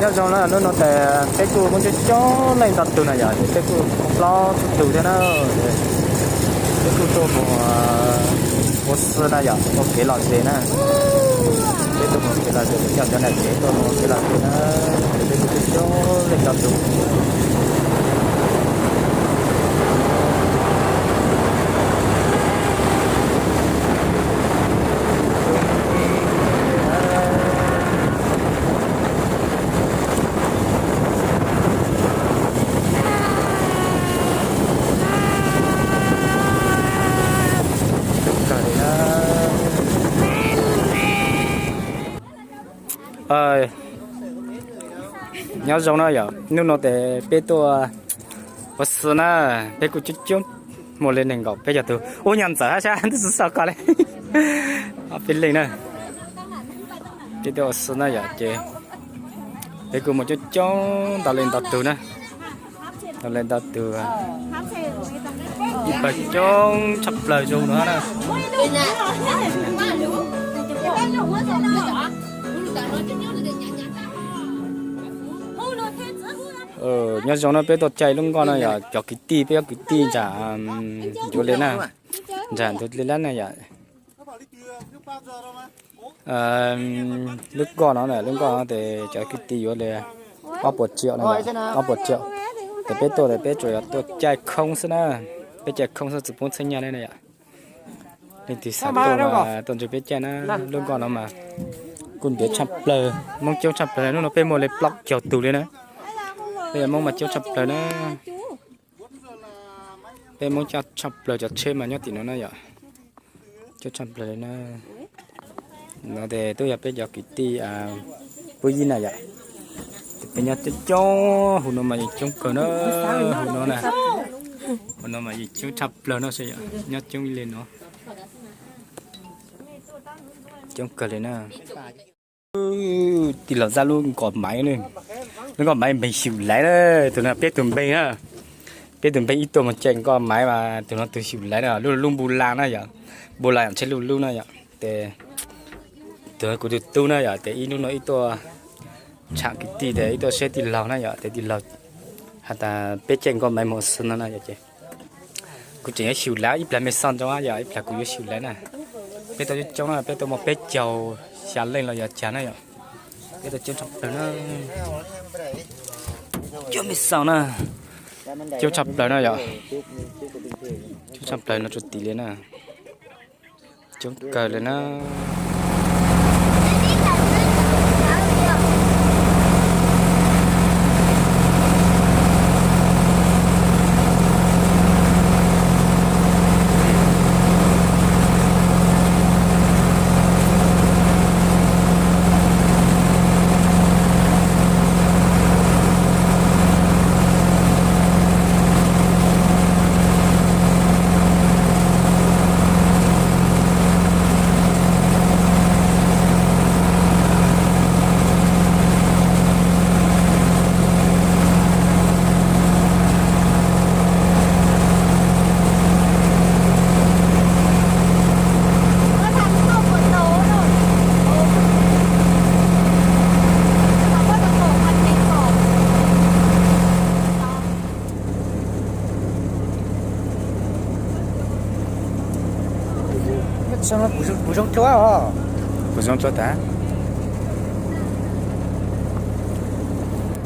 Nyob zoo na, hnub no ces peb kuj muaj coob coob leej ntau tus na yom, ces peb kuj muaj plaub tug thiab na. Peb kuj tuaj mus ua si na yom, ua kev lom zem na. Peb tuaj mus kev lom zem, coj cov niam tsev tuaj mus kev lom zem na. Peb kuj coob coob leej ntau tus. Nyob zoo na yom, hnub no ces peb tuaj ua si na, peb kuj coob coob, muaj li nees nkaum peb caug tus. Ub, nyuag ntxawm hab sab twb xav xav koj li. Peb leej na, peb tuaj ua si na yom, ces peb kuj muaj coob coob ntau li ntau tus na, ntau li ntau tus, ib pawg coob tshaj plaws zoo no na. Nyob zoo na, peb tuaj caij lub nkoj no yom, cov kwv tij, peb cov kwv tij ntsam yuav li na, ntsam ntu li lab na yom. Lub nkoj no, lub nkoj no ces cov kwv tij yuav li ob puas tsiaum na, ob puas tsiaum. Ces peb tuaj ces peb tsuas yog tuaj caij khoob xwb na, peb caij khoob xwb tsis poob txheeb nyaj li na yom. Leej twg xav tuaj mas tuaj nrog peb caij na, lub nkoj no mas kuj ntiav tshaj plaws, Hmoob coob tshaj plaws, hnub no peb muaj li plaub caug tus li na. Peb yog Hmoob mas coob tshaj plaws na. Peb Hmoob coob tshaj plaws, cov tsheb mas nyob tim no na yom. Coob tshaj plaws li na. No ces twb yog peb cov kwv tij pub yib na yom. Ces peb nyob coob coob, hauv no mas yeej coob kawg na. Hauv no na, hauv no mas yeej coob tshaj plaws no, nyob coob ib li no. Coob kawg li na. Tij laug Zab lub nkoj maiv, lub nkoj maiv npe xyum laiv na, tus no peb tus npe na. Peb tus npe ib tuaj mus caij nkoj maiv mas tus no tus xyum laiv na, lub lub npu la na yom, npu la yom, tsheb lub lub na yom. Ces tus kuv tus tub na yom, ces ib hnub no ib tuaj tsham kwv tij ces ib tuaj saib tij laug na yom, ces tij laug has tas peb caij nkoj maiv mus xwb no na yom, ces kuv tseem yuav xyum laiv ib plag me xo ntsoov yom, ib plag kuv yuav xyum laiv na. Peb tuaj coob coob na, peb tuaj muaj peb caug xya leej los yog cas na yom. Peb tuaj coob tshaj plaws na. Coob me xo na. Coob tshaj plaws na yom. Coob tshaj plaws no tsuas tim li na. Coob kawg li na. Kuv zoo rua tas.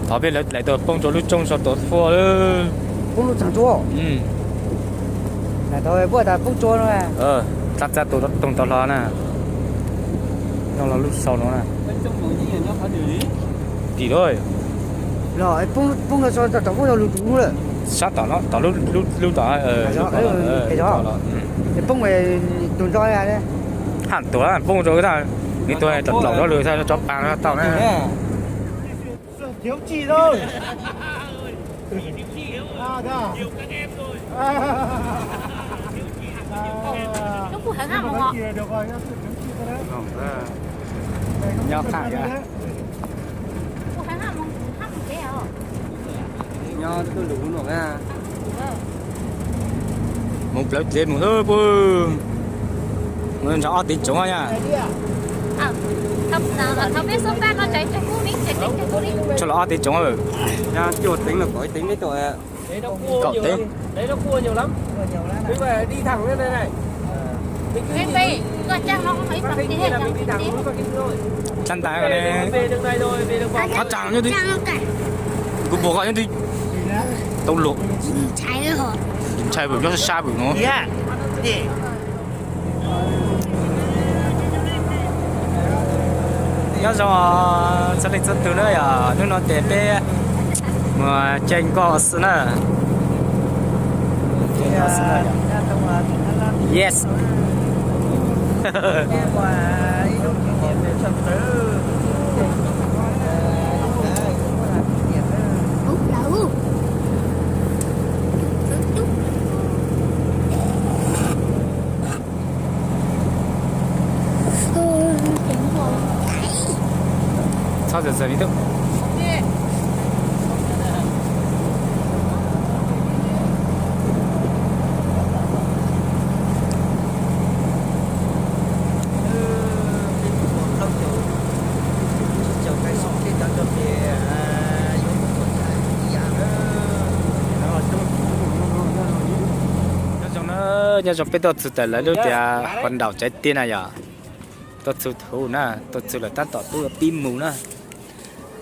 Thov peb lawv tau poob rua lub tsoob so tuav fuab. Poob lub tsaag tsua. Txav txav tus toog tau hlo na. Nyob los lub sau no na. Tim lawm. Poob no so tom poob no lug lug lawm. Sab tom no, tom lub tom. Poob tus nto. Haj tuag poob rau, nws tuag tlaum tlaum rau lwm tso pa no tau na. Nyob qab. Nyob twj lug no. Mus plawv tsev mus xwb pub. Mus nrog ob tug tsoom nyab. Tso los ob teg tsoov. Kaum teg. Tsa ntais, thov tsaa nyob twg, kuv pom koj nyob twg, tau luag, ntshai vwm nyob sab sab vwm no. Nyob zoo txhua leej txhua tug na, yog hnub no ces peb mus caij nkoj xwb na. Yes. Txhob txawm txawm li tub. Nyob zoo na, nyob zoo peb tuaj txug tawm lawv lub tias Huav Nraum Tsaib Tiab na yom. Tuaj txug thaum na, tuaj txug lawm tab tom tuaj pib mus na.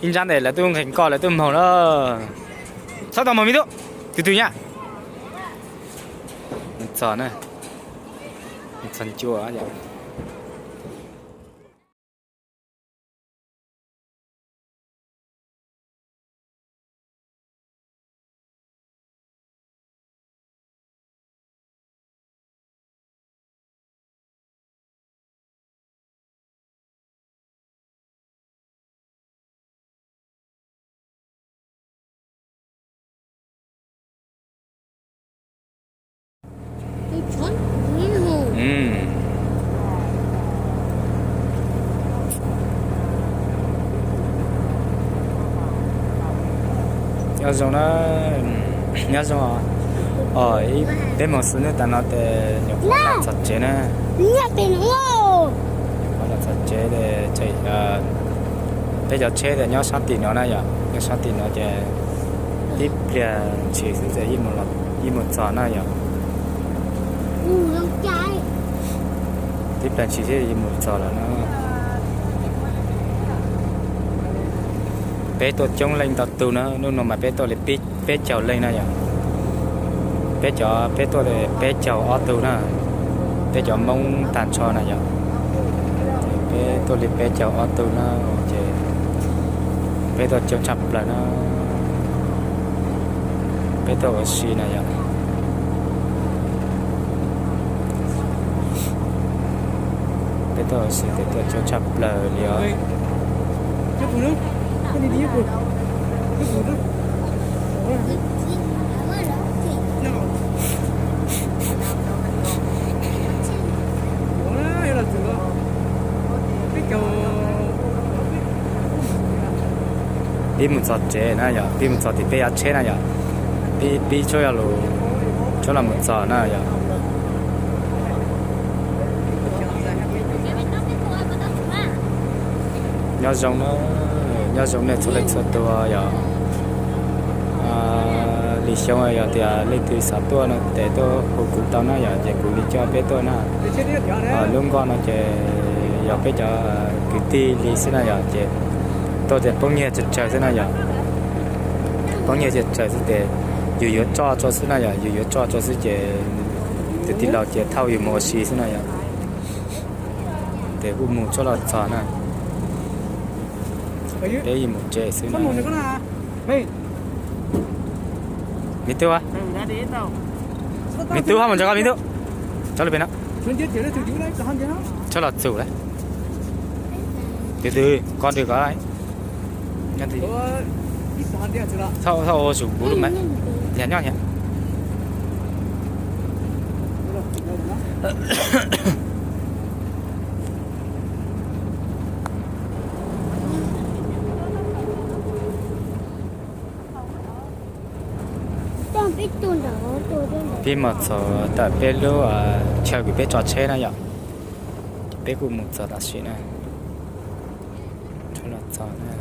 Ib ntsab ntawd lawv tuaj nqhis nkoj lawv tuaj moog na. Txhob tau moog me tub, tug twg nyab. Txog na, txog ncua yom. Nyob zoo na, nyob zoo. Peb moog xwb nub tas no tes nyuam qhuav los txog tsev na. Nyuam qhuav los txog tsev, peb cov tsheb tes nyob sab tim no na yom, nyob sab tim no ces tib pliag ntshis xwb ces yeej mus txog na yom. Tib pliag ntshis xwb yeej mus txog lawm na. Peb tuaj coob leej ntau tug na, hnub no mas peb tuaj li peb caug leej na yom. Peb cov, peb tuaj peb caug ob tug na, peb cov Hmoob tag nrho na yom. Peb tuaj li peb caug ob tug na, ces peb tuaj coob tshaj plaws na. Peb tuaj ua si na yom. Peb tuaj ua si tes tuaj coob tshaj plaws li os. Pib mus txog tsev na yom, pib mus txog tim peb cov tsheb na yom. Pib, pib tshuab yog lus, tshuab los mus txog na yom. Nyob zoo na, nyob zoo nej txhua leej txhua tus yom. Lwm xyoo yog tias leej twg xav tuaj no tes tuaj hu kuv tau na yom, ces kuv li coj peb tuaj na. Lub nkoj no ces yog peb cov kwv tij li xwb na yom, ces tuaj ces poob nyiaj tsawg tsawg xwb na yom. Poob nyiaj tsawg tsawg xwb ces yus yuav tsoj tsua xwb na yom, yus yuav tsoj tsua xwb ces tus tij laug ces thauj yus mus ua si xwb na yom. Ces kuj mus tshuab los txog na. Peb yeej mus tsev xwb na. Me tub, me tub, ho mus ntawm koj me tub. Tso lub pem no. Tso los txug lawm. Tus twg koj nrog koj. Txhob ua tsum kuv lub mas. Yog nyob thiab. Peb mus txog tawm peb lub chaw kws peb tso tsheb na yom. Peb kuj mus txog tam sim na. Txog na.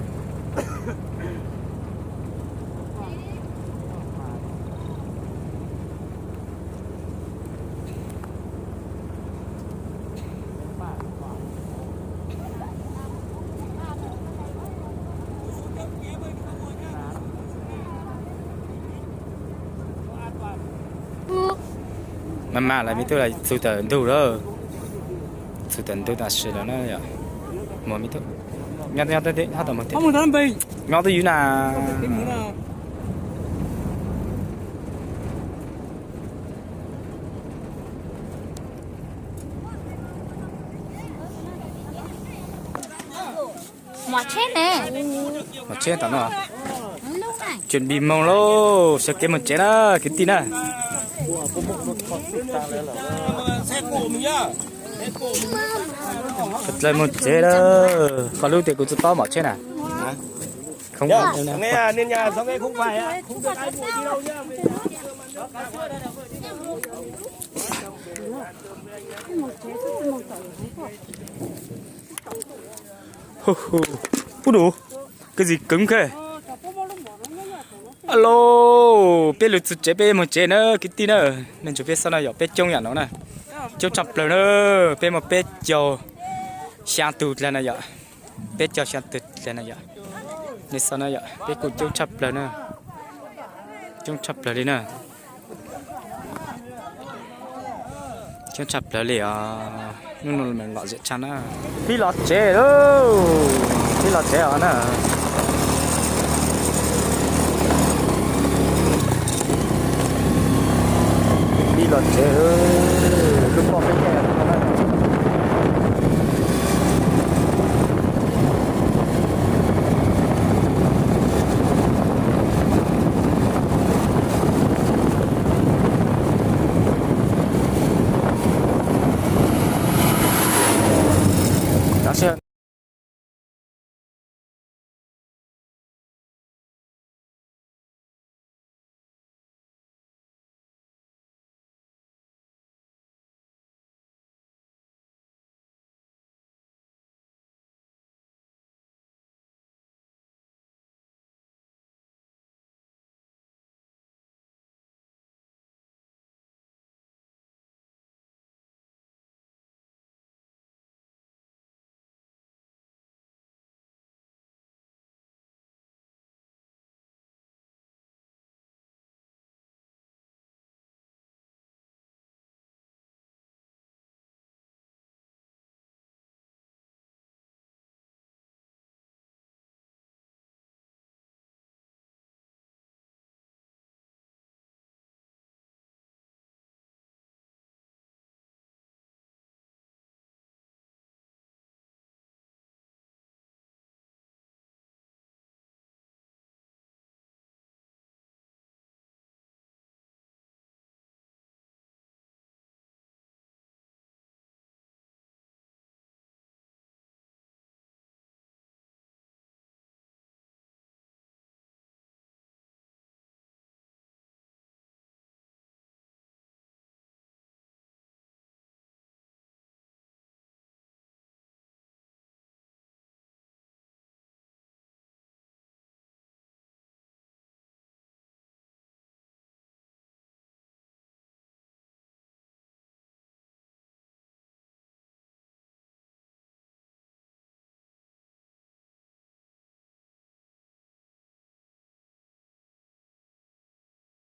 Maj mam lawm me tub, txug tawm ntug lawm. Txug tawm ntug tam sim lawm na yom. Muaj me tub, nyob nyob teb, nyob tau mus teb, nyob twj ywm na. Mos tsheb ne. Mos tsheb tom no. Tsuas npis moog lauj, sawv kev mus tsev na kwv tij na. Dlawg mus tsev lawm, qhov lub tias kuv tsis paub mos tsheb na. Ub, ub, koj tsis kawv khe. Alo, peb lug txug tsev peb mus tsev na kwv tij na. Mej ntsuag peb xob na yom, peb coob yam no na. Coob tshaj plawg na, peb muaj peb caug xyaa tug dlawg na yom. Peb caug xyaa tug dlawg na yom. Nej xob na yom, peb kuj coob tshaj plawg na. Coob tshaj plawg li na. Coob tshaj plawg li os. Hnub no lom zem tshaj na. Pib los tsev lauj, pib los tsev os na. Pib los tsev.